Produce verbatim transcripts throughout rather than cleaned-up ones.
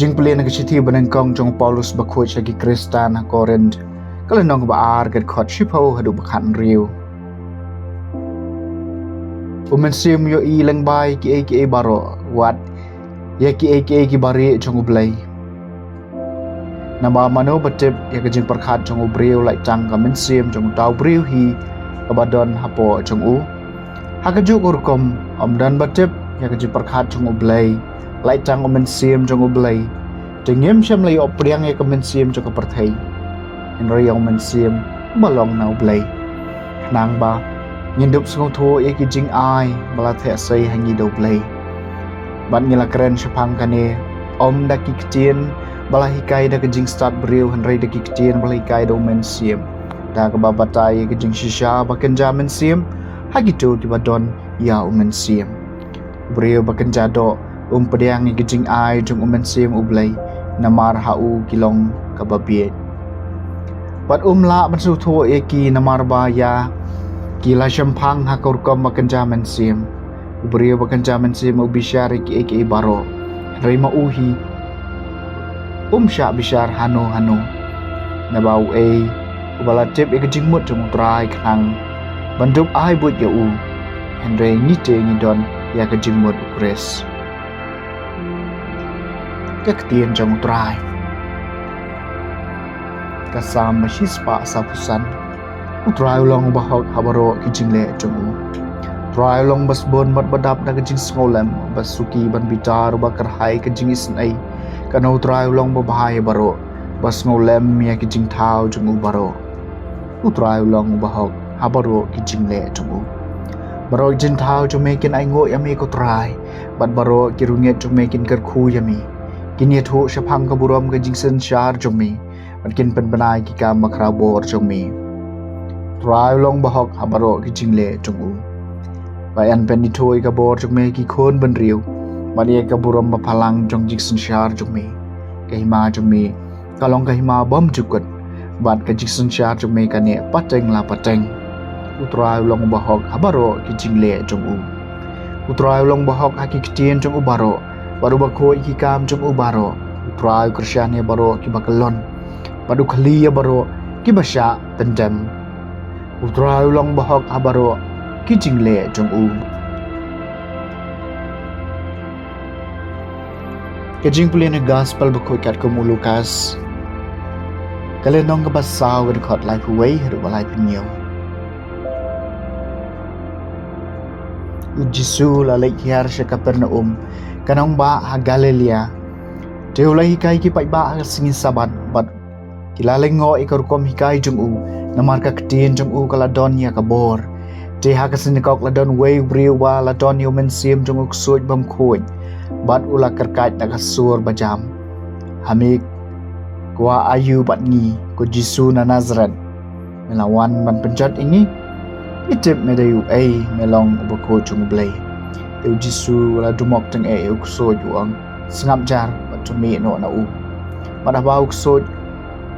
Jingpule na ka shithi banyngkong jong u Paulus bakhuid sha ki Khristan ha Korinth, ka lynnong ba ar, ka dkhot shiphew haduh ba khathynriew. U Mynsiem u ïohi lyngba ïa kiei kiei baroh, wat ïa kiei kiei kiba rieh jong U Blei. Namar mano ba tip ïa ka jingpyrkhat jong u briew lait tang ka mynsiem jong uta u briew hi kaba don hapoh jong u? Ha kajuh ka rukom, ym don ba tip ïa ka jingpyrkhat jong U Blei lait tang u Mynsiem jong U Blei. Te ngim shym la ïoh pdiang ïa ka mynsiem jong ka pyrthei, hynrei ïa u Mynsiem ba long na U Blei, khnang ba ngin dup sngewthuh ïa ki jingai ba la theh sei ha ngi da U Blei. Bad ngi la kren shaphang kane, ym da ki ktien ba la hikai da ka jingstad briew, hynrei da ki ktien ba la hikai da u Mynsiem, da kaba batai ïa ka jingshisha ba kynja mynsiem ha kito kiba don ïa u Mynsiem. U briew ba kynja doh um pdiang ïa ka jingai jong u Mynsiem U Blei, namar ha u ki long kaba bieit. Bad um lah ban sngewthuh ïa ki, namar ba ïa ki la shemphang ha ka rukom ba kynja mynsiem. U briew ba kynja mynsiem u bishar ïa kiei kiei baroh, hynrei ma u hi um shah bishar hano hano. Naba uei uba la tip ïa ka jingmut jong U Trai khnang ban dup ai buit ïa u? Hynrei ngi te ngi don ïa ka jingmut U Khrist. Ka ktien jong U Trai. Ka Salm ba shispah sawphew san. U Trai u long uba hok ha baroh ki jingleh jong u. U Trai u long uba sbun bad uba dap da ka jingsngewlem, uba suki ban bitar, uba kyrhai ka jingisynei. Kane U Trai u long uba bha ïa baroh, uba sngewlem ïa ki jingthaw jong u baroh. U Trai u long uba hok ha baroh ki jingleh jong u. Baroh ki jingthaw jong me kin ainguh ïa me, ko Trai, bad baroh ki riewngeit jong me kin kyrkhu ïa me. Kin ïathuh shaphang ka burom ka jingsynshar jong me, bad kin pynbna ïa ki kam bakhraw bor jong me. U Trai u long uba hok ha baroh ki jingleh jong u. Ba yn pynithuh ïa ka bor jong me ha ki khun bynriew, bad ïa ka burom baphalang jong jingsynshar jong me. Ka hima jong me ka long ka hima bymjukut, bad ka jingsynshar jong me ka neh pateng la pateng. U Trai u long uba hok ha baroh ki jingleh jong u. U Trai u long uba hok ha ki ktien jong u baroh, bad uba khuid ïa ki kam jong u baroh. U Trai u kyrshan ïa baroh kiba kyllon, bad u khlieh ïa baroh kiba shah pyndem. U Trai u long uba hok ha baroh ki jingleh jong u. Ka jingpule na ka Gospel bakhuid katkum u Lukas, ka lynnong kaba saw, ka dkhot laiphew wei haduh ba laiphew hynñiew. U Jisu u la leit hiar sha Kapernaum, ka nongbah ha Galilaïa. Te u la hikai ki paidbah ha ka sngi Sabbath, bad ki la lyngngoh ïa ka rukom hikai jong u, namar ka ktien jong u ka la don ïa ka bor. Te ha ka synagog la don uwei u briew uba la don ïa u mynsiem jong u ksuid bymkhuid, bad u la kyrkait da ka sur bajam: Ha me kwah aïu bad ngi, ko Jisu na Nasareth? Me la wan ban pynjot ïa ngi? Ngi tip me dei uei, me long u bakhuid jong U Blei. Te u Jisu u la dumok tyngeh ïa u ksuid, u ong: Sngap jar bad to mih noh na u. Bad haba u ksuid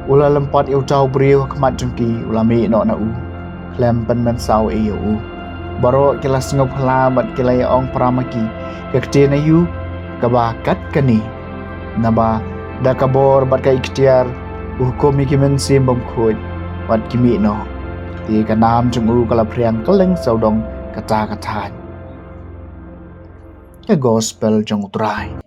u la lympat ïa uta u briew ha khmat jong ki, u la mih noh na u, khlem pynmynsaw ei ïa u. Baroh ki la sngewphylla bad ki la ïa ong para ma ki: Ka ktien aïu kaba kat kane, naba da ka bor bad ka iktiar u hukum ïa ki mynsiem bymkhuid, bad ki mih noh? Te ka nam jong u ka la phriang kylleng sawdong katta katta. Ka Gospel jong U Trai.